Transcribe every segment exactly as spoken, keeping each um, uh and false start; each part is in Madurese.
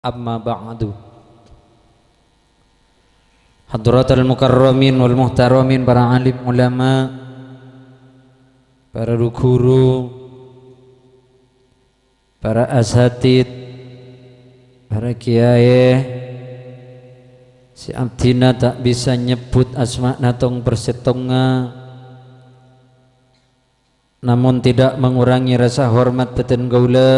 Amma ba'du. Hadratal mukarramin wal muhtaramin, para alim ulama, para ru-ghuru, para asatid, para kiyaè, sè abdhina ta' bisa nyebbhut asmana tong-persèttongnga, namon tidak mengurangi rasa hormat bhâdhân kaulâ.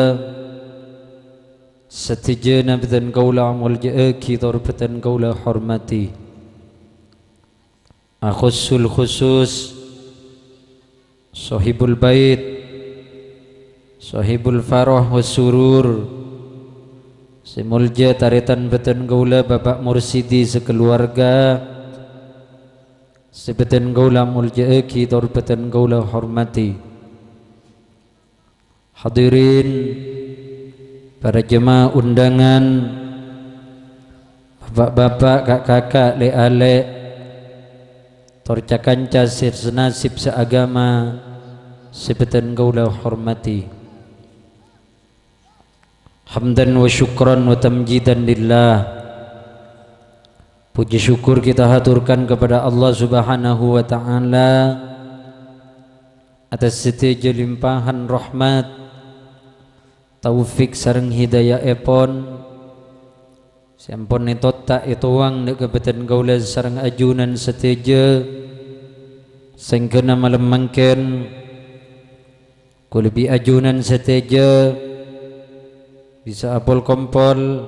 Sadhâjâna bhâdhân kaulâ amolja'aghi tor bhâdhân kaulâ hormadhi. Akhussul khusus, Sohibul Bait, Sohibul Farah was Surur, sè molja tarètan bhâdhân kaulâ Bapak Mursidi sakaluwarga, sè bhâdhân kaulâ molja'aghi tor bhâdhân kaulâ hormadhi. Hadirin, para jemaah undangan, bapa'-bapa', ka'-kaka', lè'-alè', tor ca-kanca sè sanasib saaghâma sè bhâdhân kaulâ hormadhi. Hamdan wa syukran wa tamjidan lillah. Puji syukur kita haturkan kepada Allah Subhanahu wa Ta'ala atas sadhâjâ limpahan rahmat, taufik sareng hidayaèpon sè ampon ètot ta' ètowang dâ' ka bhâdhân kaulâ sareng ajunan sadhâjâ, saèngghâna malem mangkèn kaulâ bi' ajunan sadhâjâ bisa apol-kompol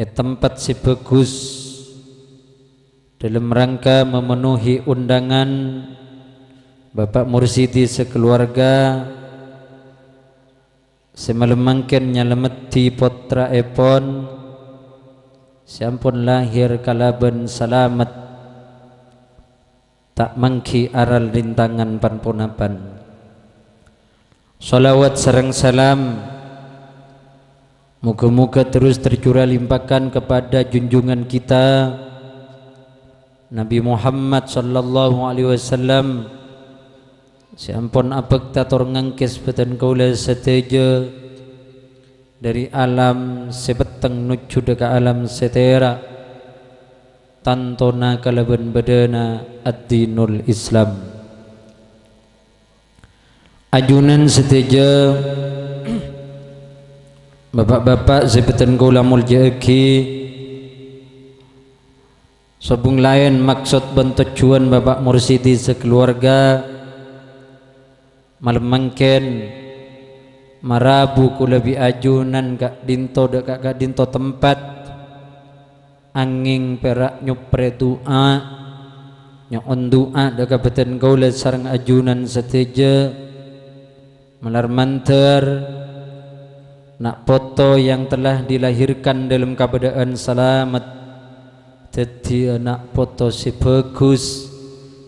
è tempat sè bhâghus dalam rangka memenuhi undangan Bapak Mursidi sakaluwarga sè malem mangkèn nyalameddhi pottraèpon sè ampon lahir kalabân salamet, ta' mangghi aral rintangan pan-ponapan. Shalawat sareng salam moghâ-moghâ terus tercurah limpahkan kepada junjungan kita, Nabi Muhammad sallallahu alaihi wasallam, sè ampon abhâkta tor ngangkès bhâdhân kaulâ sadhâjâ dhâri alam sè petteng nojjhu dâ' ka alam sè tèra', tantona kalabân bâdâna ad-dinul Islam. Ajunan sadhâjâ, bapa'-bapa' sè bhâdhân kaulâ molja'aghi, sobung laèn maksod bân tojjhuwân Bapa' Mursidi sakaluwarga malem mangkèn marabu kaulâ bi' ajunan ka'dinto dâ' ka ka'dinto tempat. Angèng pèra' nyoprè du'a, nyo'on du'a dâ' ka bhâdhân kaulâ sareng ajunan sadhâjâ. Malar mandhâr, na' poto yang telah dilahirkan dalam kabâdâ'ân salamet, dhâddhiyâ na' poto sè bhâghus,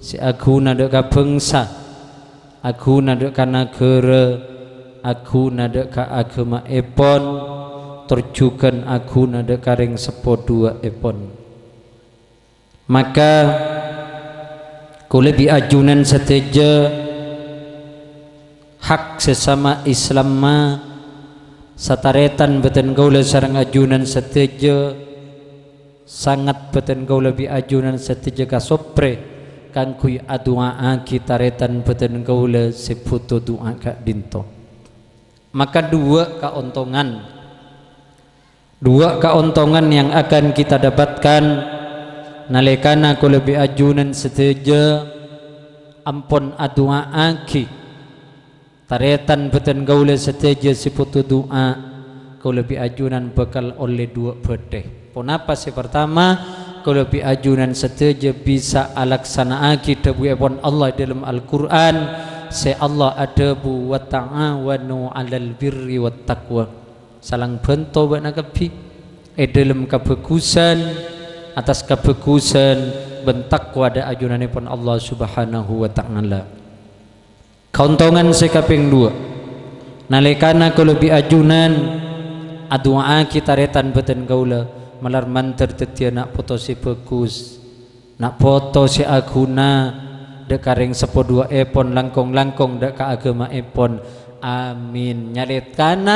sè aghuna dâ' ka bhângsa, aghuna dâ' ka naghârâ, aghuna dâ' ka aghâmaèpon, tor jhughân aghuna dâ' ka rèng seppo duwâ'èpon. Maka, kaulâ bi' ajunan sadhâjâ, hak sesama Islamma, satarètan bhâdhân kaulâ sareng ajunan sadhâjâ, sanget bhâdhân kaulâ bi' ajunan sadhâjâ kasoprè kaangghuy adu'a'aghi tarètan bhâdhân kaulâ sè bhuto du'a ka'dinto. Maka duwâ' kaontongan, duwâ' kaontongan yang akan kita dapatkan nalèkana kaulâ bi' ajunan sadhâjâ ampon adu'a'aghi tarètan bhâdhân kaulâ sadhâjâ sè bhuto du'a, kaulâ bi' ajunan bhâkal ollè duwâ' bhâthè. Ponapa? Sè partama, kaulâ bi' ajunan sadhâjâ bisa alaksana'aghi dhâbuèpon Allah è dhâlem Al-Qur'an, sè Allah adhâbu, "Wa ta'awanu 'alal birri wat taqwa." Salang bhânto bâ'na kabbhi è dhâlem kabhâghusân, attas kabhâghusân bân taqwa dâ' ajunanèpon Allah Subhanahu wa Ta'ala. Kaontongan sè kapèng duwâ', nalèkana kaulâ bi' ajunan adu'a'aghi tarètan bhâdhân kaulâ, malar mandhâr dhâddhiyâ na' poto sè bhâghus, na' poto sè aghuna dâ' ka rèng seppo duwâ'èpon, langkong-langkong dâ' ka aghâmaèpon. Amin. Nyalèkana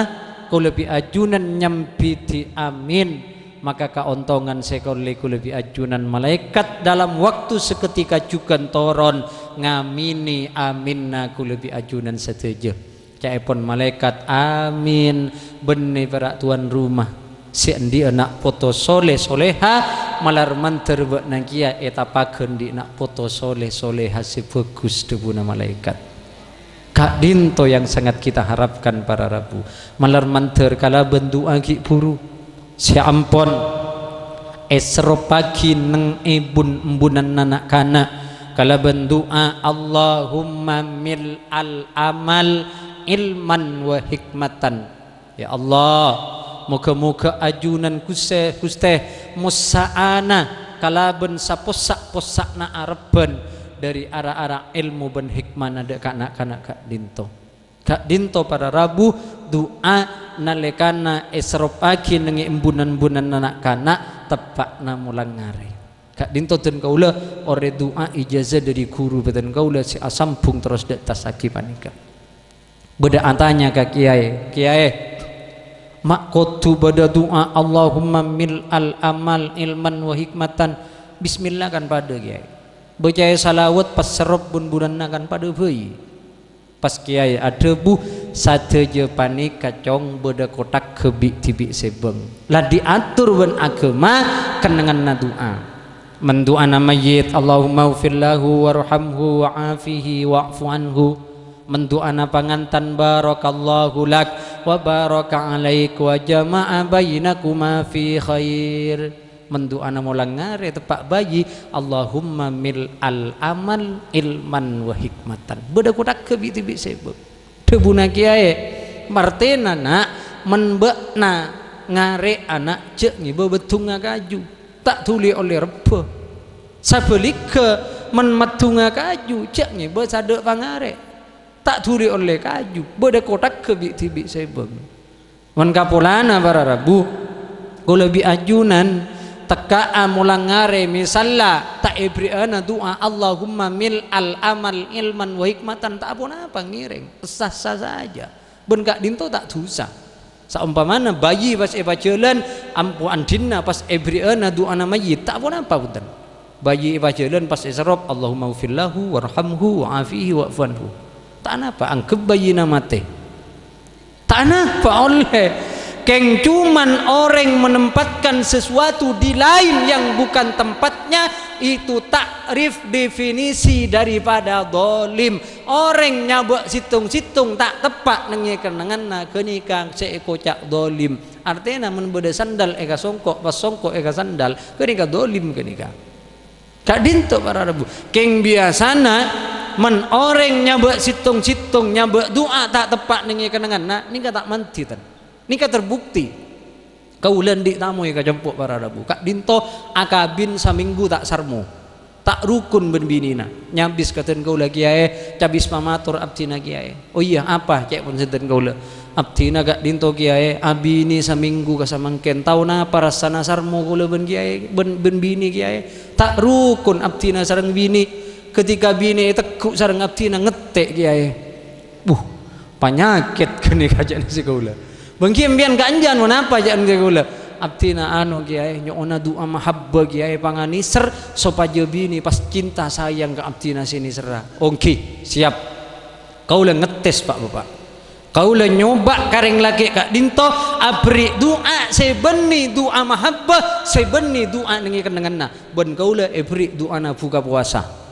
Kaulâ bi' ajunan nyambidi amin, maka kaontongan sè kaollè kaulâ bi' ajunan malaèkat dalam waktu seketika jhughân toron ngamini aminna kaulâ bi' ajunan sadhâjâ. Ca'èpon malaèkat, "Amin, bânnè para' towan roma sè andi'â na' poto soleh soleha, malar mandhâr bâ'na kèya ètapaghi andi' na' poto soleh soleha sè bhâghus," dhâbuna malaèkat. Ka'dinto yang sangat kita harapkan para rabu. Malar mandhâr kalabân du'a ghi' bhuru. Sè ampon èserroppaghi neng è bun-embunanna na'-kana' kalabân du'a, "Allahumma mil'al amal ilman wa hikmatan." Ya Allah, moghâ-moghâ ajunan Ghustè, Ghustè, mossa'ana kalabân sapossa'-possa'na arebbhân dhâri ra-ara èlmo bân hikmana dâ' ka na'-kana' ka'dinto. Ka'dinto para rabu, du'a nalèkana èserroppaghi neng è embunan-bunanna na'-kana' teppa'na molang arè. Ka'dinto dân kaulâ orèng du'a ijazah dhâri ghuru bhâdhân kaulâ sè asambhung terros dâ' attas aghi panèka. Bâdâ atanya ka kèyaè, "Kèyaè, ma' kodhu bâdâ du'a Allahumma mil'al amal ilman wa hikmatan?" Bismillah kan padâ, kèyaè. Bâcaè salawat pas serrop bun-bunanna kan padâ bhâi. Pas kèyaè adhâbu, "Sadhâjâ panèka, Cong, bâdâ kothagghâ bi'-dhibi' sèbâng. La diatur bân aghâma kennengnganna du'a." Mèn du'ana mayyit, "Allahummaghfir lahu warhamhu wa'afihi wa'fu anhu." Mèn du'ana pangantan, "Barakallahu lak wa baraka alaik wa jama'a bainakuma fi khair." Mèn du'ana molang arè teppa' bhâi, "Allahumma mil'al amal ilman wa hikmatan." Bâdâ kothagghâ bi'-dhibi' sèbâng. Dhâbuna kèyaè, "Martèna, Na', mèn bâ'na ngarè' ana' jhâ' ngèbâ bâddhungnga kaju, ta' dhuli ollè rebbhâ. Sabhâligghâ, mèn maddhungnga kaju, jhâ' ngèbâ sadhâ' pangarè', ta' dhuli ollè kaju, bâdâ kothagghâ bi'-dhibi' sèbâng." Mèn kapolana para rabu, kaulâ bi' ajunan tekka'a molang arè, mèsalla ta' èbherri'âna du'a, "Allahumma mil'al amal ilman wa hikmatan," ta' ponapa ngèrèng, sah-sah saja. Bân ka'dinto ta' dusa. Saompamana bhâi pas èpajhâlân, ampo andi'na pas èbherri'âna du'ana mayyit, ta' ponapa, bhunten. Bhâi èpajhâlân pas èserrop, "Allahummaghfir lahu warhamhu wa'afihi wa'fu anhu." Ta' napa, angghep bhâina matè. Ta' napa ollè. Kèng cuman orèng menempatkan sesuatu di lain yang bukan tempatnya, itu ta'rif definisi daripada zalim. Orèng nyabâ' sèttong-sèttong ta' teppa' neng è kennengnganna ghânèka sè èkoca' zalim. Artèna mèn bâdâ sandal èkasongko', pas songko' èkasandal, ghânèka zalim ghânèka. Ka'dinto para rabu. Kèng biyasana, mèn orèng nyabâ' sèttong-sèttong, nyabâ' du'a ta' teppa' neng è kennengnganna, nèka ta' mandhi, ten. Nèka terbukti. Kaulâ andi' tamoy ka compo' para rabu. Ka'dinto akabin samènggu ta' sarmo. Ta' rokon bân binèna. Nyabis ka dân kaulâ, "Kèyaè, cabis pamator abdhina, Kèyaè." "Oh iyâ, apa?" ca'èpon sèdhân kaulâ. "Abdhina ka'dinto, Kèyaè, abinè samènggu ka samangkèn. Tao napa rassana sarmo kaulâ bân Kèyaè, bân, bân binè, Kèyaè. Ta' rokon abdhina sareng binè. Ketika binè ètegghu' sareng abdhina ngettè', Kèyaè." "Buh, panyakèt ghânèka," ca'na sè kaulâ. "Bânggi empèyan ka'anjâ ponapa?" ca'na sè kaulâ. "Abdhina anu, Kèyaè, nyo'ona du'a mahabbah, Kèyaè, panganèser sopajâ binè pas cinta sayang ka abdhina sè nèserra." "Ongghi, siap." Kaulâ ngetes, Pa', Bapa'. Kaulâ nyoba ka rèng lakè' ka'dinto, aberri' du'a sè bânnè du'a mahabbah, sè bânnè du'a neng è kennengnganna. Bân kaulâ èberri' du'ana buka powasa.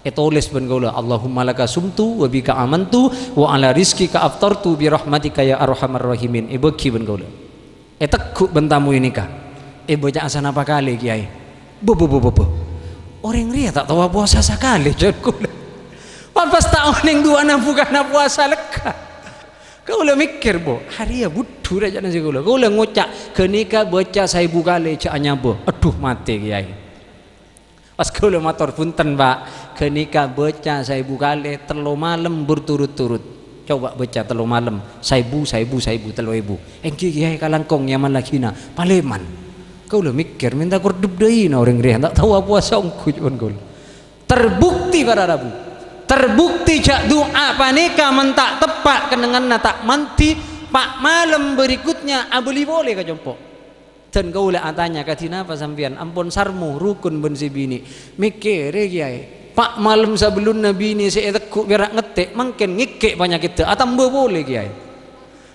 Ètolès bân kaulâ, "Allahumma laka sumtu wa bika amantu wa ala rizqika aftartu bi rahmatika ya arhamar rahimin." Èbâghi bân kaulâ. Ètegghu' bân tamoy nèka. "Èbâca'a sanapa kalè, Kèyaè?" "Bâ, bâ, bâ, bâ, bâ. Orèng rèya ta' tao apowasa sakalè," ca'na kaulâ. Pas ta' onèng du'ana bukana powasa lekka. Kaulâ mèkkèr, "Bo, arèya budhu ra," ca'na sè kaulâ. Kaulâ ngoca', "Ghânèka bâca saèbu kalè jhâ' anyabâ." Adhu, matè, Kèyaè. Pas kaulâ mator, "Bhunten, Pa', ghânèka bâca saèbu kalè tello malem berturut-turut. Coba bâca tello malem, saèbu, saèbu, saèbu, tello èbu." "Èngghi, Kèyaè, kalangkong, Yaman lagina." Palèman. Kaulâ mèkkèr, "Mènta kor dâddhâina orèng rèya, ta' tao apowasa ongghu," ca'èpon kaulâ. Terbukti, para rabu. Terbukti jhâ' du'a panèka mèn ta' teppa' kennengnganna ta' mandhi, Pa' malem berikutnya abâli polè ka compo'. Dan kaulâ atanya, "Kadhi napa sampèyan? Ampon sarmo, rokon bân sè binè'." "Mèkkèrè, Kèyaè. Pa' malem sabellunna binè sè ètegghu' pèra' ngettè', mangkèn ngèkkè' panyakèddhâ atamba polè, Kèyaè."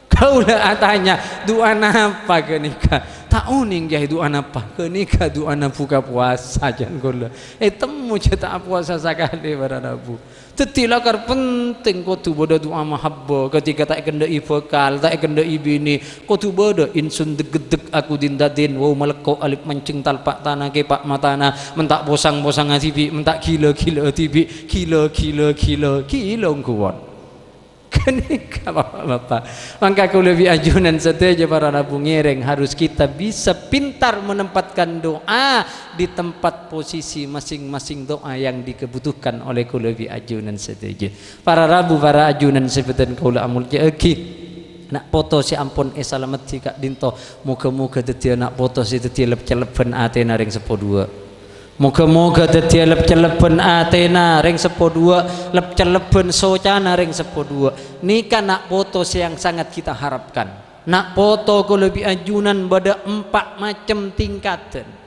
Kaulâ atanya, "Du'a napa ghânèka?" "Ta' onèng, Kèyaè, du'a napa." "Ghânèka du'ana buka puasa," jhân kaulâ. Ètemmo jhâ' ta' apowasa sakalè, para rabu. Dhâddhi lakar penting kodhu bâdâ du'a mahabbah ketika ta' èkendhâ'i bhâkal, ta' èkendhâ'i binè. Kodhu bâdâ insun deggeddeg aku din-dadin, wau malekko alip mancèng talpa' tana kèpa' matana, menta' posang-posang dhibi', menta' ghilâ-ghilâ dhibi', ghilâ, ghilâ, ghilâ, ghilâ ongghuwân. Ghânèka, Bapak-bapak. Mangka kaulâ bi' ajunan sadhâjâ para rabu ngèrèng, harus kita bisa pintar menempatkan doa di tempat posisi masing-masing doa yang dikebutuhkan oleh kaulâ bi' ajunan sadhâjâ. Para rabu, para ajunan sè bhâdhân kaulâ amoljâ'aghi. Na' poto sè ampon èsalameddhi ka'dhinto, moghâ-moghâ dhâddhiyâ na' poto sè dhâddhi lep-cellebhân atèna rèng seppo duwâ'. Moghâ-moghâ dhâddhiyâ lep-cellebhân atèna rèng seppo duwâ', lep-cellebhân socana rèng seppo duwâ'. Nèka na' poto sè yang sangat kita harapkan. Na' poto kaulâ bi' ajunan bâdâ empa' macem tingkadhân.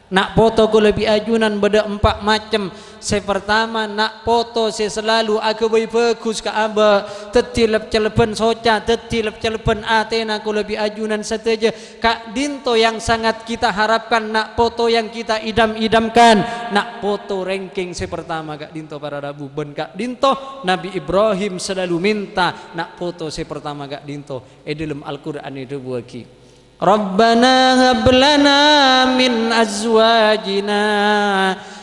Na' poto kaulâ bi' ajunan bâdâ empa' macem. Sè partama, na' poto sè salalu aghâbây bhâghus ka abâ', dhâddhi lep-cellebhân soca, dhâddhi lep-cellebhân atèna kaulâ bi' ajunan sadhâjâ. Ka'dhinto yang sangat kita harapkan, na' poto yang kita idam-idamkan, na' poto ranking sè partama ka'dhinto para rabu, bân ka'dhinto Nabi Ibrahim salalu mènta na' poto sè partama ka'dhinto. È dhâlem Al-Qur'an èdhâbuwâghi, "Rabbana hab lana min azwajina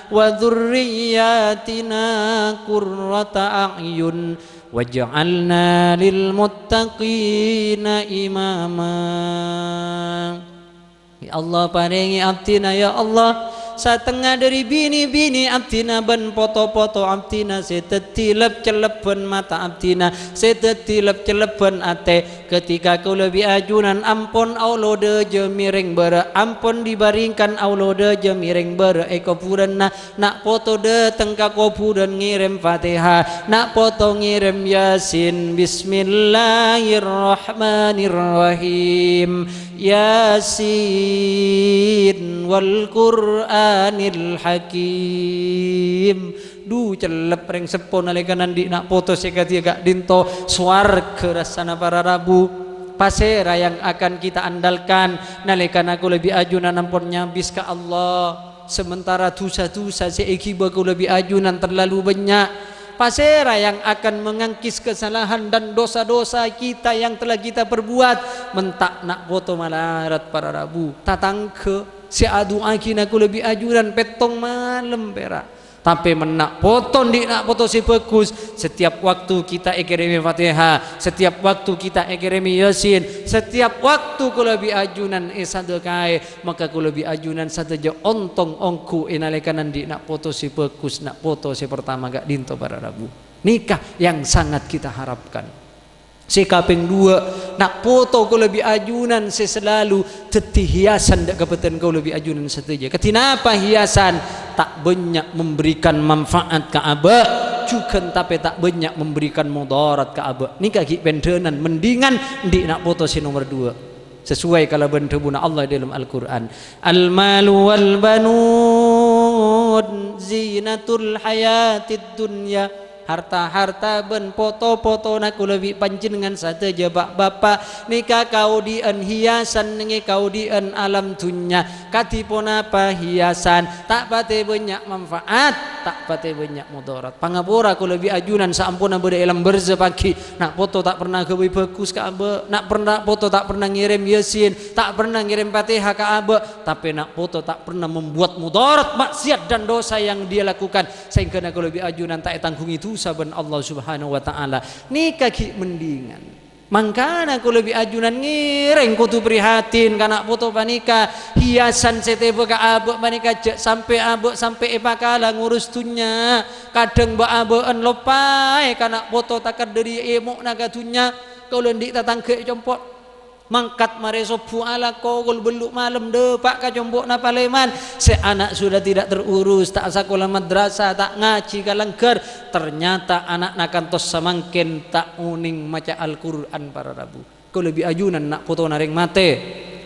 wa dzurriyyatina qurrata a'yun waj'alna lil muttaqina imama." Ya Allah, parèngè abdhina, ya Allah, satengnga dhâri binè-binè abdhina bân poto-poto abdhina sè dhâddhi lep-cellebhân mata abdhina, sè dhâddhi lep-cellebhân atè. Ketika kaulâ bi' ajunan ampon aolodhâjâ mèrèng bârâ', ampon dibaringkan aolodhâjâ mèrèng bârâ' è kobhurânna, na' poto dâteng ka kobhurân ngèrèm Fatihah, na' poto ngèrèm Yasin, "Bismillahirrahmanirrahim, Yasin wal Qur'anil Hakim." Dhu, cellep rèng seppo nalèkana andi' na' poto sè kadhiyâ ka'dhinto, sowarghâ rassana para rabu. Pasèra yang akan kita andalkan nalèkana kaulâ bi' ajunan ampon nyabis ka Allah? Sementara dhusa-dhusa sè èghibâ kaulâ bi' ajunan terlalu bânnya'. Pasèra yang akan mengangkis kesalahan dan dosa-dosa kita yang telah kita perbuat? Mènta na' poto malarat para rabu. Tatangghâ sè adu'aghina kaulâ bi' ajunan pèttong malem pèra'. Tapè mèn na' poto andi' na' poto sè bhâghus, setiap waktu kita èkèrèmè Fatihah, setiap waktu kita èkèrèmè Yasin, setiap waktu kaulâ bi' ajunan èsadhâkaè, maka kaulâ bi' ajunan sadhâjâ ontong ongghu è nalèkana andi' na' poto sè bhâghus, na' poto sè partama ka'dhinto para rabu. Nèka yang sangat kita harapkan. Sè kapèng duwâ', na' poto kaulâ bi' ajunan sè salalu dhâddhi hiasan dâ' ka bâdân kaulâ bi' ajunan sadhâjâ. Kadhi napa hiasan? Ta' bânnya' memberikan manfaat ka abâ', jhughân tapè ta' bânnya' memberikan modarat ka abâ'. Nèka ghi' pendhânan, mendingan andi' na' poto sè nomer duwâ'. Sesuai kalabân dhâbuna Allah è dhâlem Al-Qur'an, "Al-malu wal banun zinatul hayatid dunya." Harta-harta bân poto-potona kaulâ bi' panjhennengngan sadhâjâ, bapa'-bapa', nèka kaodi'ân hiasan nèngè kaodi'ân alam dhunnya. Kadhi ponapa hiasan? Ta' patè bânnya' manfaat, ta' patè bânnya' modarat. Pangapora kaulâ bi' ajunan saamponna bâdâ è alam barzah pagghi', na' poto ta' perna aghâbây bhâghus ka abâ', na' perna poto ta' perna ngèrèm Yasin, ta' perna ngèrèm Fatihah ka abâ', tapè na' poto ta' perna membuat modarat, maksiat dan dosa yang dia lakukan. Saèngghâna kaulâ bi' ajunan ta' ètangghungi dhusa bân Allah Subhanahu wa Ta'ala. Nèka ghi' mendingan. Mangkana kaulâ bi' ajunan ngèrèng kodhu prihatin ka na' poto panèka. Hiasan sè tèbâ ka abâ' panèka jhâ' sampè' abâ' sampè' èpakala ngurus dhunnya. Kadhâng bâ'-abâ'ân loppaè ka na' poto takèr dhâri èmo'na ka dhunnya. Kaulâ andi' tatangghâ è compo'. Mangkat marè sobbhu alako, kol bellu' malem dâpa' ka compo'na palèman. Sè ana' sudah tidak terurus, ta' sakola madrasah, ta' ngajhi ka langghâr. Ternyata ana'na kantos samangkèn ta' onèng maca Al-Qur'an para rabu. Kaulâ bi' ajunan na' potona rèng matè.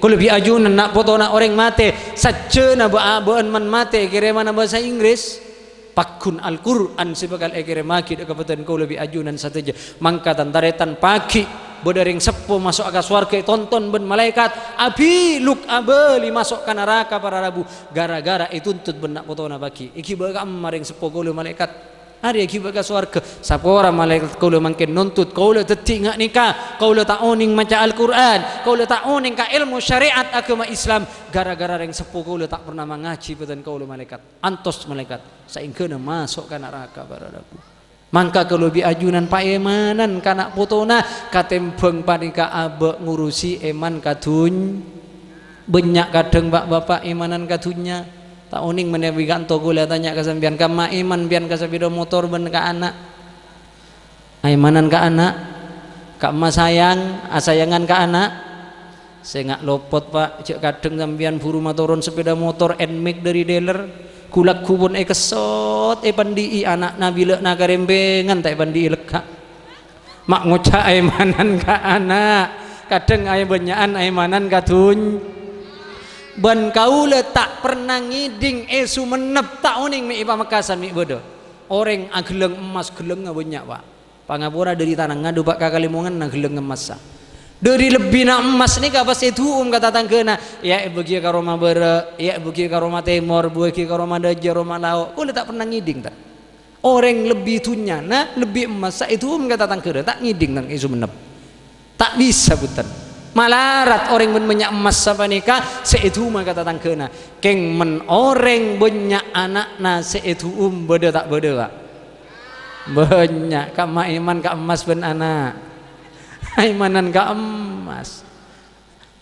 Kaulâ bi' ajunan na' potona orèng matè. Sajjhâna bâ'-abâ'ân man matè èkèrèmana bhâsa Inggris. Pagghun Al-Qur'an sè bhâkal èkèrèmaghi dâ' kabâdâ'ân kaulâ bi' ajunan sadhâjâ. Mangka tan-tarètan pagghi' bâdâ rèng seppo maso'a ka sowarghâ ètonton bân malaèkat. Abiluk abâli maso' ka naraka para rabu. Ghârâ-ghârâ ètuntut bân na' potona pagghi'. Èghibâ ka'emma rèng seppo kaulâ malaèkat. Arèya èghibâ ka sowarghâ. Sapora malaèkat kaulâ mangkèn nontut, kaulâ dhâddhi nga' nèka, kaulâ ta' onèng maca Al-Qur'an, kaulâ ta' onèng ka èlmo syarè'at aghâma Islam, ghârâ-ghârâ rèng seppo kaulâ ta' perna mangajhi bhâdhân kaulâ malaèkat. Antos malaèkat, saèngghâna maso' ka naraka para rabu. Mangka kaulâ bi' ajunan paèmanan ka na' potona, katèmbhâng panèka abâ' ngurusi èman ka dun-, Bânnya' kadhâng pa'-bapa' èmanan ka dhunnya. Ta' onèng manabi ka'anto kaulâ atanya ka sampèyan, ka'emma èman sampèyan ka sapèda motor bân ka ana'? Aèmanan ka ana'? Ka'emma sayang, asayangan ka ana'? Sènga' lopot, Pa', jhâ' kadhâng sampèyan buru matoron sapèda motor Nmax dâri dealer, ghu-lagghu pon èkessot, èpandi'i ana'na bilâ'na karèmpèngan ta' èpandi'i lekka'. Ma' ngoca' aèmanan ka ana', kadhâng aè bânnya'an aèmanan ka dhun-, bân kaulâ ta' perna ngèdhing è Songennep, ta' onèng mè' è Pamekasan mè' bâdâ orèng aghellâng emmas, ghellângnga bânnya', Pa'. Pangapora dâri tanangnga dâpa' ka kalèmonganna ghellâng emmassa. Dâri lebbina emmas nèka pas èdu'um ka tatangghâna, iyâ èbâghiyâ ka roma bârâ', iyâ èbâghiyâ ka roma tèmor, èbâghiyâ ka roma dâjâ, roma lao'. Kaulâ ta' perna ngèdhing, ta'. Orèng lebbi dhunnyana, lebbi emmassa èdu'um ka tatangghâna, ta' ngèdhing tang è Songennep. Ta' bisa, bhunten. Malarat orèng bân bânnya' emmas sapanèka sè èduma ka tatangghâna. Kèng mon orèng bânnya' ana'na sè èdu'um bâdâ ta' bâdâ, Pa'? Bânnya'. Ka'emma èman ka emmas bân ana'? Aèmanan ka emmas.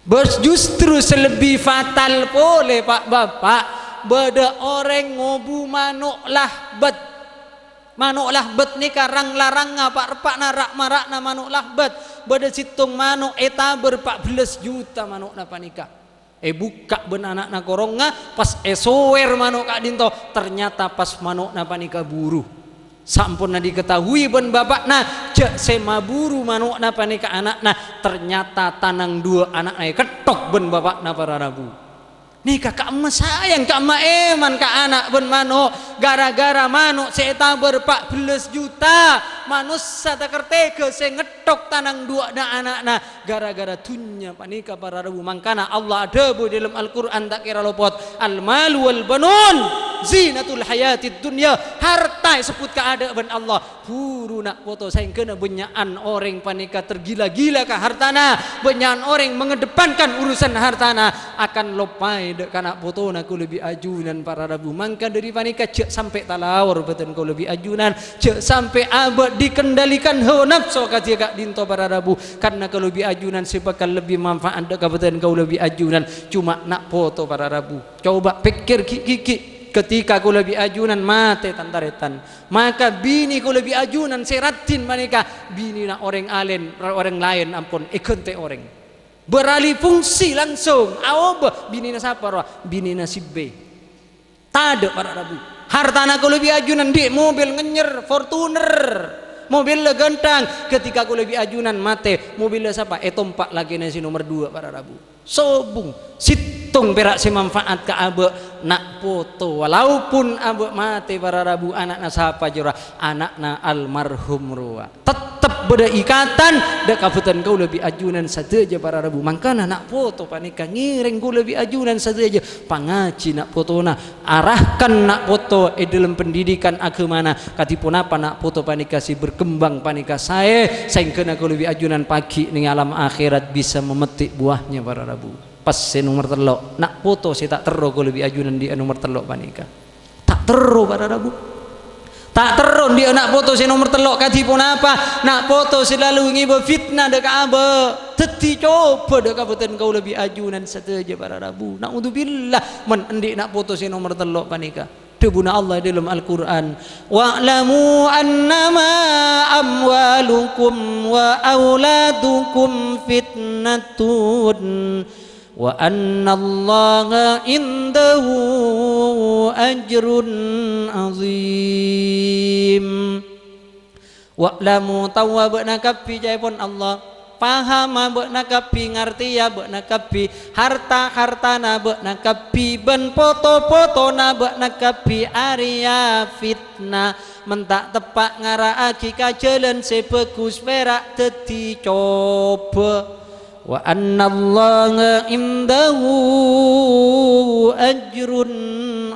Bâs justru sè lebbi fatal polè, Pa', Bapa', bâdâ orèng ngobu mano' lahbet. Mano' lahbet nèka rang-larangnga pa'-reppa'na ra'-mara'na mano' lahbet. Bâdâ sèttong mano' ètabâr pa' bellâs juta mano'na panèka. Èbukka' bân ana'na korongnga, pas èsowèr mano' ka'dinto, ternyata pas mano'na panèka buru. Saamponna diketahui bân bapa'na jhâ' sè maburu mano'na panèka ana'na, ternyata tanang duwâ' ana'na èketthok bân bapa'na para rabu. Nèka ka'emma sayang, ka'emma èman ka ana' bân mano', ghârâ-ghârâ mano' sè ètabâr pa' bellâs juta, manossa takertèghâ sè ngetthok tanang duwâ'na ana'na, ghârâ-ghârâ dhunnya panèka para rabu. Mangkana Allah adhâbu è dâlem Al-Qur'an ta' kèra lopot, "Al-malu wal banun zinatul hayatid dunya." Harta èsebbhut kaadâ' bân Allah. Buru na' poto saèngghâna bânnya'an orèng panèka tergila-gila ka hartana, bânnya'an orèng mengedepankan urusan hartana, akan loppaè dâ' ka na' potona kaulâ bi' ajunan para rabu. Mangka dâri panèka jhâ' sampè' talaor bhâdhân kaulâ bi' ajunan, jhâ' sampè' abâ' dikendalikan hawa napso kadhiyâ ka'dinto para rabu, karna kaulâ bi' ajunan sè bhâkal lebbi manfaat dâ' ka bhâdhân kaulâ bi' ajunan coma na' poto para rabu. Coba pèkkèr ghi'-, ghi'-, ghi', ketika kaulâ bi' ajunan matè tan-tarètan. Maka binè kaulâ bi' ajunan sè raddhin panèka binèna orèng alèn, orèng laèn ampon èghântè orèng. Beralih fungsi langsung, aobâ binèna sapa rowa? Binèna si B. Tadâ' para rabu. Hartana kaulâ bi' ajunan dhi' mobil ngènyèr, Fortuner. Mobilla ghânthang. Ketika kaulâ bi' ajunan matè, mobilla sapa? Ètompa' lakèna sè nomer duwâ' para rabu. Sobung, sèttong pèra' sè manfaat ka abâ' na' poto, walaupun abâ' matè para rabu, ana'na sapa jârowa? Ana'na almarhum rowa. Tettep bâdâ ikatan dâ' ka bhâdhân kaulâ bi' ajunan sadhâjâ para rabu. Mangkana na' poto panèka ngèrèng kaulâ bi' ajunan sadhâjâ pangajhi na' potona. Arahkan na' poto è dâlem pendidikan aghâmana, kadhi ponapa na' poto panèka sè berkembang panèka saè, saèngghâna kaulâ bi' ajunan pagghi' neng alam akhèrat bisa memetik buahnya, para rabu. Pas sè nomer tello', na' poto sè ta' terro kaulâ bi' ajunan dhi' nomer tello' panèka. Ta' terro, para rabu. Ta' terro dhi' na' poto sè nomer tello' kadhi ponapa, na' poto sè lalu ngèbâ fitna dâ' ka abâ', dhâddhi cobâ dâ' ka bhâdhân kaulâ bi' ajunan sadhâjâ, para rabu. Na'udzubillah, mon andi' na' poto sè nomer tello' panèka. Dhâbuna Allah è dâlem Al-Qur'an, "Wa'lamu annama amwalukum wa auladukum fitnatun, wa annallaha indahu ajrun azim." "Wa'lamu," taowa bâ'na kabbhi, ca'èpon Allah. Pahama bâ'na kabbhi, ngartèya bâ'na kabbhi, harta-hartana bâ'na kabbhi, bân poto-potona bâ'na kabbhi arèya fitna. Mon ta' teppa' ngara'aghi ka jhâlân sè bhâghus, pèra' dhâddhi cobâ. Wa annallaha indahu ajrun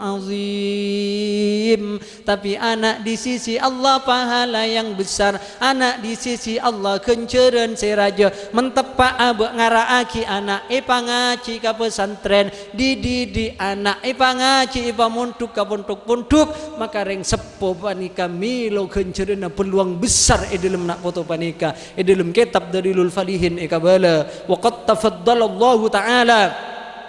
azim. Tapè ana' di sisi Allah pahala yang besar, ana' di sisi Allah ghânjhârân sè rajâ. Mon teppa' abâ' ngara'aghi ana' èpangajhi ka pesantren, dididik ana' èpangajhi, èpamondhuk ka pondhuk-pondhuk, maka rèng seppo panèka mèlo ghânjhârânna peluang besar è dhâlem na' poto panèka. È dhâlem kètab Dalilul Falihin èkabâlâ, "Wa qad tafaddalallahu ta'ala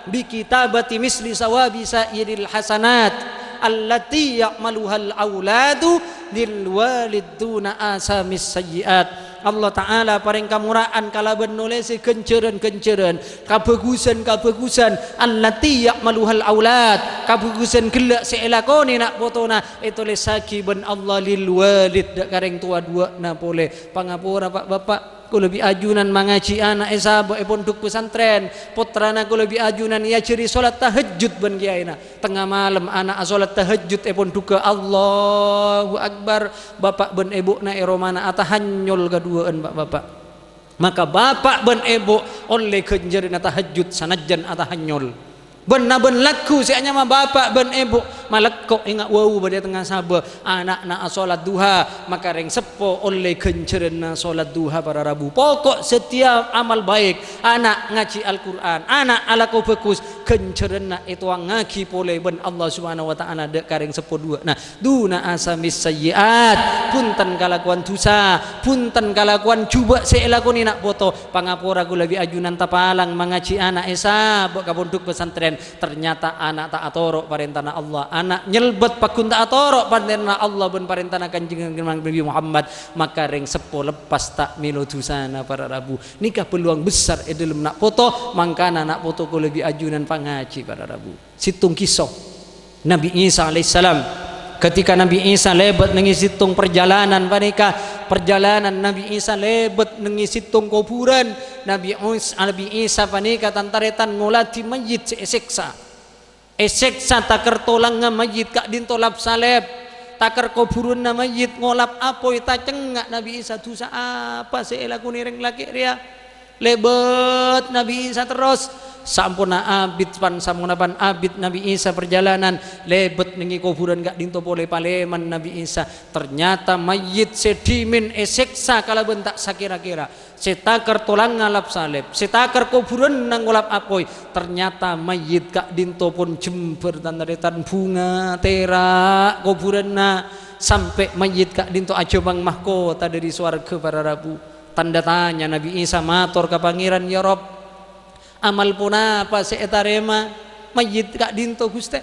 bi kitabati misli sawabi sa'iril hasanat allati ya'maluhal auladu lil walid duna asamis sayyi'at." Allah Ta'ala parèng kamora'an kalabân nolèsè ghânjhârân-ghânjhârân, kabhâghusân-kabhâghusân, allati ya'maluhal aulad, kabhâghusân ghellâ' sè èlakonè na' potona, ètolèssaghi bân Allah lil walid, dâ' ka rèng towa duwâ'na polè. Pangapora, Pa', Bapa', kaulâ bi' ajunan mangajhi ana' èsabâ' è pondhuk pesantren. Pottrana kaulâ bi' ajunan èajhâri solat tahajjud bân kèyaèna. Tengnga malem ana' asolat tahajjud è pondhugghâ. Allahu Akbar. Bapa' bân èbuna è romana atahanyol kaduwâ'ân, Pa', Bapa'. Maka bapa' bân èbu ollè ghânjhârânna tahajjud sanajjân atahanyol. Bân-nabân lagghu sè anyama bapa' bân èbu, malèkko' enga' wau bâdâ è tengnga sabâ. Ana'na asolat duha, maka rèng seppo ollè ghânjhârânna solat duha para rabu. Poko' satèya amal baik, ana' ngajhi Al-Qur'an, ana' alako bhâghus, ghânjhârânna ètowangngaghi polè bân Allah Subhanahu wa Ta'ala dâ' ka rèng seppo duwâ'na. Duna asamis sayyi'at, bhunten kalakowan dhusa, bhunten kalakowan jhubâ' sè èlakonè na' poto. Pangapora kaulâ bi' ajunan tapalang mangajhi ana' èsabâ' ka pondhuk pesantren. Ternyata ana' ta' atoro' parèntana Allah, ana' nyelbet pagghun ta' atoro' parèntana Allah bân parèntana Kanjeng Nabi Muhammad, maka rèng seppo leppas ta' mèlo dhusana para rabu. Nèka peluang besar è dhâlem na' poto, mangkana na' poto kaulâ bi' ajunan pangajhi para rabu. Sèttong kissa Nabi Isa alaihissalam. Ketika Nabi Isa lèbât neng è sèttong parjhâlânan panèka, parjhâlânan Nabi Isa lèbât neng è sèttong kobhurân, Nabi Is-, Nabi Isa panèka tan-tarètan ngoladhi mayyit sè èsèksa. Èsèksa takèr tolangnga mayyit ka'dinto lap-salèp, takèr kobhurânna mayyit ngolap apoy, tacengnga' Nabi Isa, "Dhusa apa sè èlakonè rèng lakè' rèya?" Lèbât Nabi Isa terros. Saamponna abit pan-, saamponna pan abit Nabi Isa parjhâlânan, lèbât neng è kobhurân ka'dinto polè palèman Nabi Isa. Ternyata mayyit sè dhimèn èsèksa kalabân ta' sakèra-kèra. Sè takèr tolangnga lap-salèp, sè takèr kobhurânna ngolap apoy. Ternyata mayyit ka'dinto pon jembhâr tan-tarètan, bhunga, tèra' kobhurânna, sampè' mayyit ka'dinto ajhâmang mahkota dâri sowarghâ para rabu. Tandhâ tanya Nabi Isa mator ka Pangèran, "Ya Rabb, amal ponapa sè ètarèma mayyit ka'dinto, Ghustè?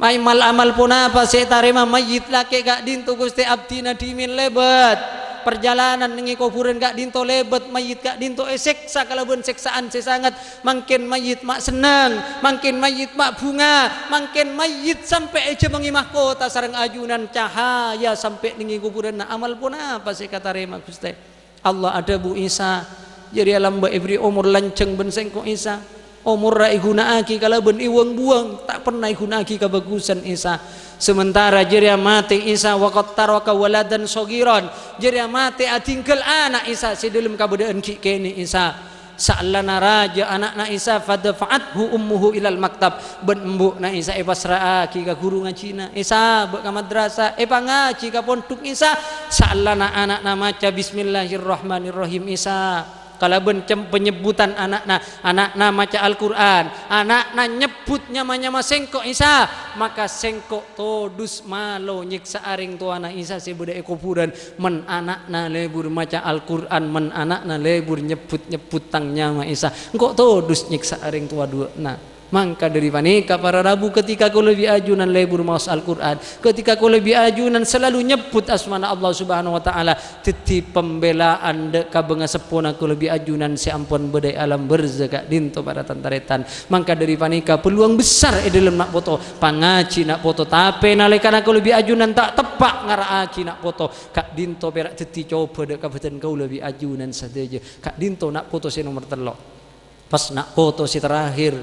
Amal-amal ponapa sè ètarèma mayyit lakè' ka'dinto, Ghustè? Abdhina dhimèn lèbât parjhâlânan neng è kobhurân ka'dinto, lèbât mayyit ka'dinto èsèksa kalabân sèksa'an sè sanget. Mangkèn mayyit ma' senneng, mangkèn mayyit ma' bhunga, mangkèn mayyit sampè' èjhâmangè mahkota sareng ajunan cahaya sampè' neng è kobhurânna. Amal ponapa sè èkatarèma, Ghustè?" Allah adhâbu, "Isa, jârèya lambâ' èbherri' omor lanjhâng bân Sèngko', Isa. Omorra èghuna'aghi kalabân èwang-buwâng, ta' pernah èghuna'aghi kabhâghusân, Isa. Samentara jârèya matè, Isa, wa qad taraka waladan shaghiran. Jârèya matè adhingghâl ana', Isa, sè dhâlem kabâdâ'ân ghi' kènè', Isa." Saellana rajâ ana'na Isa, "Fadafa'athu ummuhu ilal maktab." Bân embu'na Isa èpassra'aghi ka ghuru ngajhina, èsabâ' ka madrasah, èpangajhi ka pondhuk Isa. Saellana ana'na maca, "Bismillahirrahmanirrahim," Isa. Kalabân cem-, penyebbutan ana'na, ana'na maca Al-Qur'an, ana'na nyebbhut nyama-nyama Sèngko', Isa. Maka Sèngko' todus malo nyèksa'a rèng towana Isa sè bâdâ è kobhurân. Mon ana'na lebur maca Al-Qur'an, mon ana'na lebur nyebbhut-nyebbhut Tang nyama, Isa, engko' todus nyèksa'a rèng towa duwâ'na. Mangka dhâri panèka, para rabu, ketika kaulâ bi' ajunan lebur maos Al-Qur'an, ketika kaulâ bi' ajunan selalu nyebbhut asmana Allah Subhanahu wa Ta'ala, dhâddhi pembelaan dâ' ka bângaseppona kaulâ bi' ajunan sè ampon bâdâ è alam barzakh ka'dinto, para tan-tarètan. Mangka dhâri panèka, peluang besar è dhâlem na' poto, pangajhi na' poto, tapè nalèkana kaulâ bi' ajunan ta' teppa' ngara'aghi na' poto, ka'dinto pèra' dhâddhi cobâ dâ' ka bhâdhân kaulâ bi' ajunan sadhâjâ. Ka'dinto na' poto sè nomer tello'. Pas na' poto sè terakhir,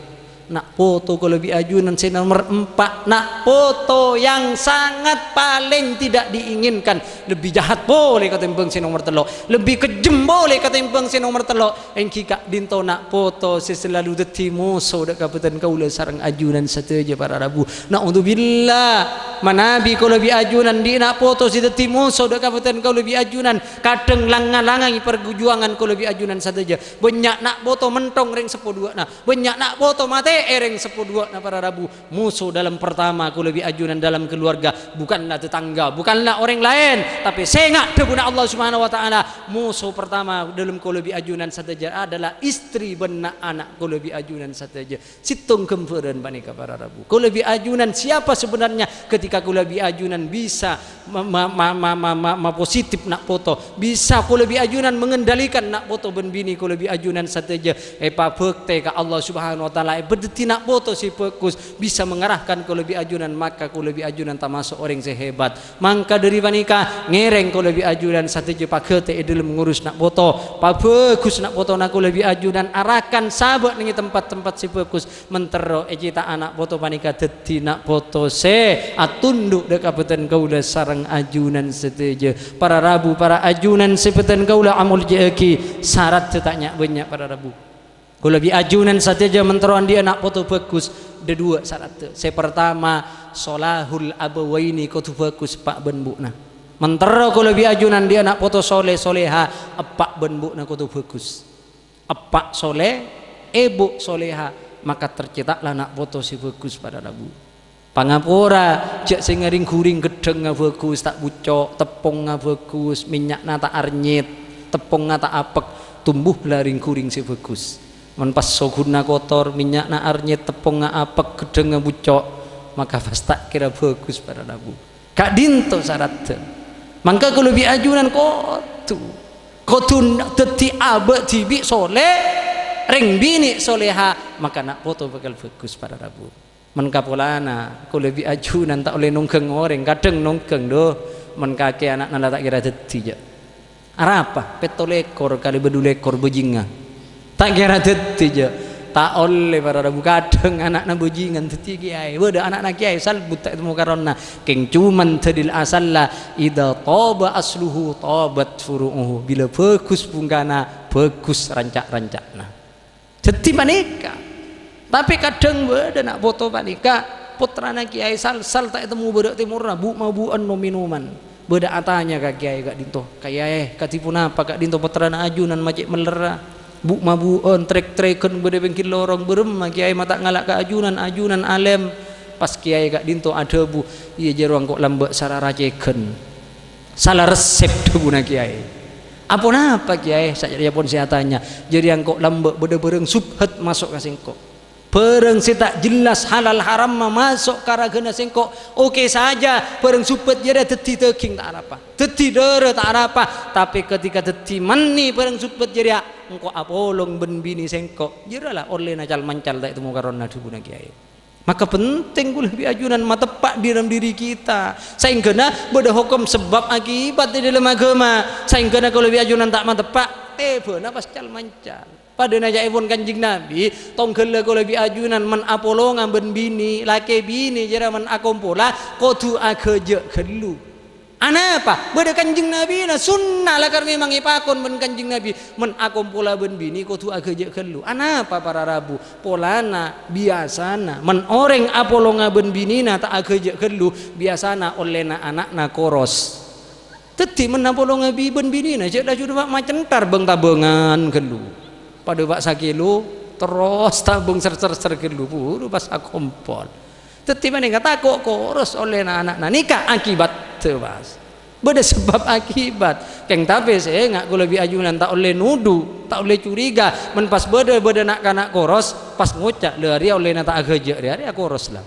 na' poto kaulâ bi' ajunan sè nomer empa', na' poto yang sangat paling tidak diinginkan, lebbi jahat polè katèmbhâng sè nomer tello', lebbi kejjhem polè katèmbhâng sè nomer tello', èngghi ka'dinto na' poto sè selalu dhâddhi moso dâ' ka bhâdhân kaulâ sareng ajunan sadhâjâ, para rabu. Na'udzubillah, manabi kaulâ bi' ajunan andi' na' poto sè dhâddhi moso dâ' ka bhâdhân kaulâ bi' ajunan, kadhâng lang-ngalangè parjuwangan kaulâ bi' ajunan sadhâjâ. Bânnya' na' poto menthong rèng seppo duwâ'na. Bânnya' na' poto matè'è rèng seppo duwâ'na, para rabu. Moso dalam pertama kaulâ bi' ajunan dalam keluarga bukanlah tetangga, bukanlah orèng laèn, tapè sènga' dhâbuna Allah Subhanahu wa Ta'ala. Moso pertama dalam kaulâ bi' ajunan sadhâjâ adalah istri bân na'-ana' kaulâ bi' ajunan sadhâjâ. Sèttong ghâmbhârân panèka, para rabu. Kaulâ bi' ajunan siapa sebenarnya ketika kaulâ bi' ajunan bisa ma-, ma-, mapositif na' poto. Bisa kaulâ bi' ajunan mengendalikan na' poto bân binè kaulâ bi' ajunan sadhâjâ èpabhâktè ka Allah Subhanahu wa Ta'ala, èpadhâddhi na' poto sè bhâghus, bisa mengarahkan kaulâ bi' ajunan, maka kaulâ bi' ajunan tamaso' orèng sè hebat. Mangka dhâri panèka, ngèrèng kaulâ bi' ajunan sadhâjâ paghâtè è dhâlem ngurus na' poto, pabhâghus na' potona kaulâ bi' ajunan, arahkan sabâ' neng è tempat-tempat sè bhâghus. Mènterro ècèta'a na' poto panèka dhâddhi na' poto sè atundhu' dâ' ka bhâdhân kaulâ sareng ajunan sadhâjâ. Para rabu, para ajunan sè bhâdhân kaulâ amoljâ'aghi, saraddhâ ta' nya'-bânnya', para rabu. Kaulâ bi' ajunan sadhâjâ mènterro andi'â na' poto bhâghus, dhâduwâ' saraddhâ. Sè partama, sholahul abawaini, kodhu bhâghus eppa' bân embu'na. Mènterro kaulâ bi' ajunan andi'â na' poto soleh, soleha, eppa' bân embu'na kodhu bhâghus. Eppa' soleh, embu' soleha, maka tercetaklah na' poto sè bhâghus, para rabu. Pangapora, jhâ' sè ngarèng-ghurèng ghedhângnga bhâghus, ta' bucco', teppongnga bhâghus, mènnya'na ta' arnyet, teppongnga ta' apek, tombuh la rèng-ghurèng sè bhâghus. Mon pas soghuna kotor, mènnya'na arnyet, teppongnga apek, ghedhângnga bucco', maka pas ta' kèra bhâghus, para rabu. Ka'dinto saraddhâ. Mangka kaulâ bi' ajunan kodhu, kodhu dhâddhi abâ' dhibi' soleh, rèng binè' soleha, maka na' poto bhâkal bhâghus, para rabu. Mèn kapolana, kaulâ bi' ajunan ta' ollè nongghâng orèng, kadhâng nongghâng, dhu, mèn kakè ana'na la ta' kèra dhâddhi, jhâ'. Arapa? Pètto lèkor kalè bâdhu lèkor bâjingnga. Ta' kèra dhâddhi, jhâ'. Ta' ollè, para rabu. Kadhâng ana'na bâjingan dhâddhi kèyaè. Bâdâ ana'na kèyaè salbut ta' ètemmo karonna. Kèng coma dhâlil asalla, "Idza thaba asluhu thabat furu'uhu." Bilâ bhâghus bhungkana, bhâghus ranca'-ranca'na. Dhâddhi panèka. Tapè kadhâng bâdâ na' poto panèka, pottrana kèyaè sal-sal ta' ètemmo bârâ' tèmorra, bu'-mabu'ân nom-mènoman. Bâdâ atanya ka kèyaè ka'dinto, "Kèyaè, kadhi ponapa ka'dinto pottrana ajunan ma' cè' mellerra? Bu'-mabu'ân, trèk-trèkân bâdâ è pèngghir lorong, bârâmma kèyaè ma' ta' ngala' ka ajunan, ajunan alèm." Pas kèyaè ka'dinto adhâbu, "Iyâ, jârowa engko' lambâ' sara racèghân." Sala resep dhâbuna kèyaè. "Aponapa kèyaè?" Sajârèya pon sè atanya. "Jârèya engko' lambâ' bâdâ bârâng subhat maso' ka sèngko'. Bârâng sè ta' jelas halal haramma maso' ka ragâna sèngko'. Oke saja, bârâng subhat jârèya dhâddhi dâging ta' arapa, dhâddhi dârâ ta' arapa. Tapè ketika dhâddhi mani bârâng subhat jârèya, engko' apolong bân binè sèngko'. Jârèya la ollèna cal-mancal ta' ètemmo karonna," dhâbuna kèyaè. Maka penting kaulâ bi' ajunan mateppa' di dalam diri kita. Saèngghâna bâdâ hokom sebab akibat è dâlem aghâma. Saèngghâna kaulâ bi' ajunan ta' mateppa', tèbâna pas cal-mancal. Padâna ca'èpon Kanjeng Nabi, tongghâlla kaulâ bi' ajunan mèn apolonga bân binè, lakè binè jârèya mèn akompola, kodhu aghâjâ' ghâllu. Anapa? Bâdâ Kanjeng Nabina, sunna' lakar memang èpakon bân Kanjeng Nabi. Mèn akompola bân binè kodhu aghâjâ' ghâllu. Anapa para rabu? Polana, biyasana, mèn orèng apolonga bân binèna ta' aghâjâ' ghâllu, biyasana ollèna ana'na koros. Dhâddhi mèn apolonga bi-, bân binèna, jhâ' laju dâpa' macenthar bâng-tabângan ghâllu. Padâ pa' sakilo, terros tabâng ser-ser-ser ghâllu, buru pas akompol. Dhâddhi panèka tako' koros ollèna ana'na. Nèka akibatta, pas. Bâdâ sabâb akibat. Kèng tapè sè ènga' kaulâ bi' ajunan ta' ollè nodhu, ta' ollè curiga. Mon pas bâdâ, bâdâ na'-kana' koros, pas ngoca', "Lè, arèya ollèna ta' aghâjâ', rè, arèya koros la."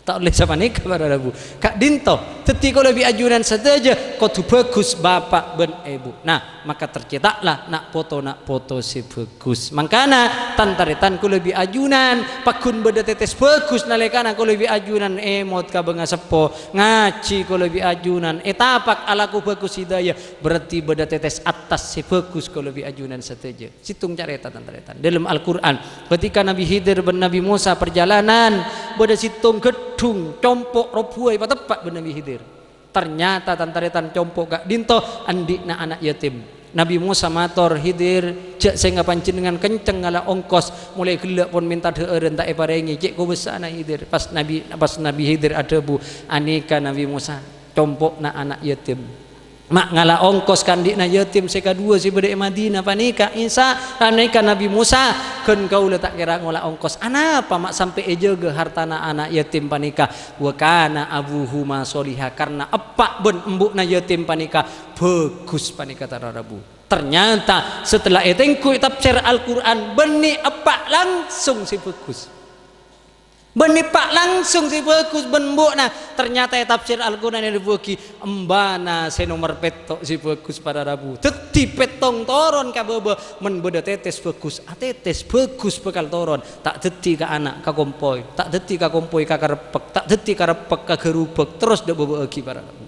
Ta' ollè sapanèka, para rabu. Ka'dinto, dhâddhi kaulâ bi' ajunan sadhâjâ kodhu bhâghus bapa' bân èbhu. Nah, maka tercetaklah na' poto-na' poto sè bhâghus. Mangkana, tan-tarètan kaulâ bi' ajunan, pagghun bâdâ tètès bhâghus nalèkana kaulâ bi' ajunan èmot ka bângaseppo, ngajhi kaulâ bi' ajunan, ètapak alako bhâghus hidayah, berarti bâdâ tètès attas sè bhâghus kaulâ bi' ajunan sadhâjâ. Sèttong carèta, tan-tarètan. Dâlem Al-Qur'an, ketika Nabi Khidir bân Nabi Musa parjhâlanan, bâdâ sèttong ghedhung compo' robuwâ èpateppa' bân Nabi Khidir. Ternyata, tan-tarètan, compo' ka'dinto andi'na ana' yatim. Nabi Musa mator, "Khidir, jhâ' sènga' panjhennengngan kencèng ngala' ongkos, molaè ghellâ' pon mènta dhâ'ârân ta' èparèngè, cè' kobâsa'anna Khidir." Pas Nabi, pas Nabi Khidir adhâbu, "Anèka Nabi Musa, compo'na ana' yatim. Ma' ngala' ongkos ka andi'na yatim sè kaduwâ sè bâdâ è Madinah panèka, Isa, anèka Nabi Musa, ghân kaulâ ta' kèra ngola' ongkos. Anapa ma' sampè' èjâgâ hartana ana' yatim panèka? Wa kana abuhuma sholiha, karna eppa' bân embu'na yatim panèka bhâghus panèka, para rabu." Ternyata, setelah ètèngghuy tafsir Al-Qur'an, bânnè eppa' langsung sè bhâghus. Bânnè eppa' langsung sè bhâghus bân embu'na. Ternyata è tafsir Al-Qur'an èdhâbuwâghi, embana sè nomer pètto' sè bhâghus, para rabu. Dhâddhi pèttong toron ka bâbâ, mon bâdâ tètès bhâghus, atètès bhâghus bhâkal toron. Ta' dhâddhi ka ana', ka kompoy. Ta' dhâddhi ka kompoy, ka kareppek. Ta' dhâddhi kareppek, ka ghârubâk. Terros dâ' bâbâ'âghi, para rabu.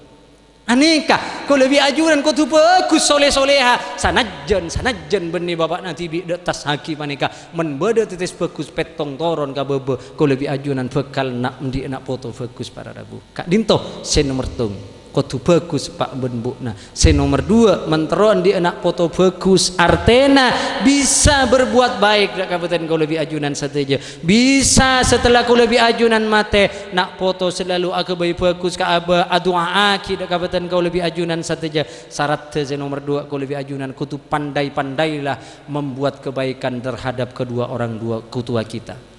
Anèka, kaulâ bi' ajunan kodhu bhâghus solè-solèha, sanajjân, sanajjân bânnè bapa'na dhibi' dâ' attas haghi panèka, mon bâdâ tètès bhâghus pèttong toron ka bâbâ, kaulâ bi' ajunan bhâkal na', andi' ana' poto bhâghus, para rabu. Ka'dinto sè nomer tong, kodhu bhâghus eppa' bân embu'na. Sè nomer duwâ', mon terro andi' ana' poto bhâghus, artèna bisa berbuat baik dâ' ka bâdân kaulâ bi' ajunan sadhâjâ. Bisa setelah kaulâ bi' ajunan matè, na' poto selalu aghâbây bhâghus ka abâ, adu'a'aghi dâ' ka bâdân kaulâ bi' ajunan sadhâjâ. Saraddhâ sè nomer duwâ', kaulâ bi' ajunan kodhu pandai-pandailah membuat kebaikan terhadap kedua orang dua, tua kita.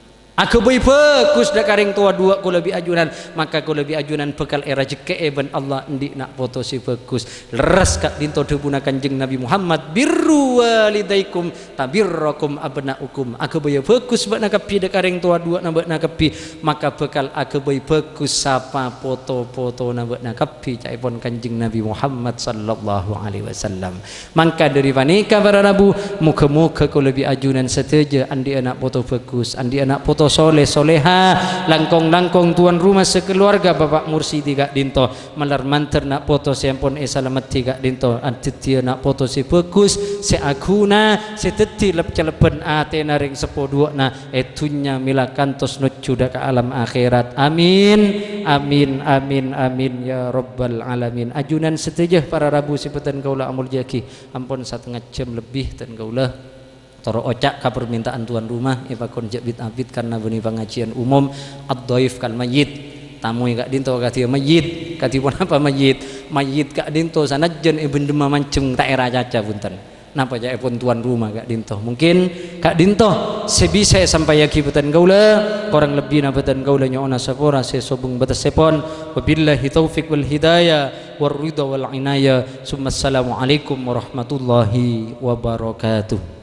Aghâbây bhâghus dâ' ka rèng towa duwâ' kaulâ bi' ajunan, maka kaulâ bi' ajunan bhâkal èrajhekkè'è bân Allah andi' na' poto sè bhâghus. Lerres ka'dinto dhâbuna Kanjeng Nabi Muhammad, "Birru walidaikum tabirrakum abna'ukum." Aghâbâyâ bhâghus bâ'na kabbhi dâ' ka rèng towa duwâ'na bâ'na kabbhi, maka bhâkal aghâbây bhâghus sapa poto-potona bâ'na kabbhi, ca'èpon Kanjeng Nabi Muhammad sallallahu alaihi wasallam. Mangka dhâri panèka, para rabu, moghâ-moghâ kaulâ bi' ajunan sadhâjâ andi' ana' poto bhâghus, andi' ana' poto solè-solèha, langkong-langkong tuan rumah sakalowarga Bapa' Mursidi ka'dinto. Malar mandhâr na' poto sè ampon èsalameddhi ka'dinto, adhâddhiyâ na' poto sè bhâghus, sè aghuna, sè dhâddhi lep-calebbhân atèna rèng seppo duwâ'na è dhunnya mèla kantos nojjhu dâ' ka alam akhèrat. Amin, amin, amin, amin, ya rabbal alamin. Ajunan sadhâjâ para rabu sè bhâdhân kaulâ amoljâ'aghi, ampon satengnga jam lebbi dhân kaulâ. Toro' oca' ka parmènta'an tuan rumah, èpakon jhâ' bit-abit karna bânnè pangajiyân umum, ad-dhaif kal mayyit. Tamoy ka'dinto kadhi mayyit. Kadhi ponapa mayyit? Mayyit ka'dinto sanajjân èbhendhemma manjheng ta' èra caca, bhunten. Napa ca'èpon tuan rumah ka'dinto? Mungkin ka'dinto sè bisa èsampayaghi bhâdhân kaulâ, korang lebbina bhâdhân kaulâ nyo'ona sapora sè sobung bâtessèpon. Wabillahi taufiq wal hidayah, war ridha wal inayah. Summa assalamualaikum warahmatullahi wabarakatuh.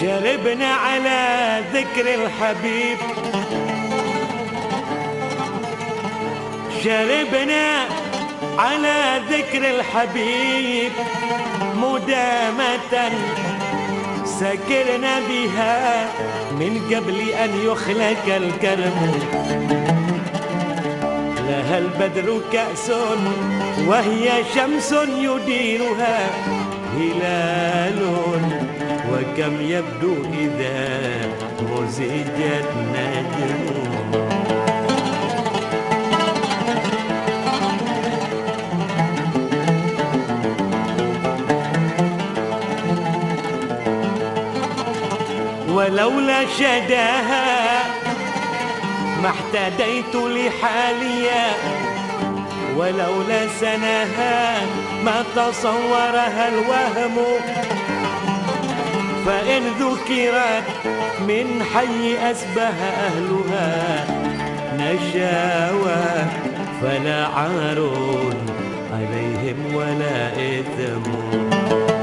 شربنا على ذكر الحبيب، شربنا على ذكر الحبيب مدامة، سكرنا بها من قبل أن يخلق الكرم. لها البدر كأس وهي شمس يديرها هلال. وكم يبدو إذا مزجت نجمه. ولولا شداها ما احتديت لحاليا، ولولا سناها ما تصورها الوهم. فإن ذكرت من حي أسبه أهلها نشاوى، فلا عار عليهم ولا إثم.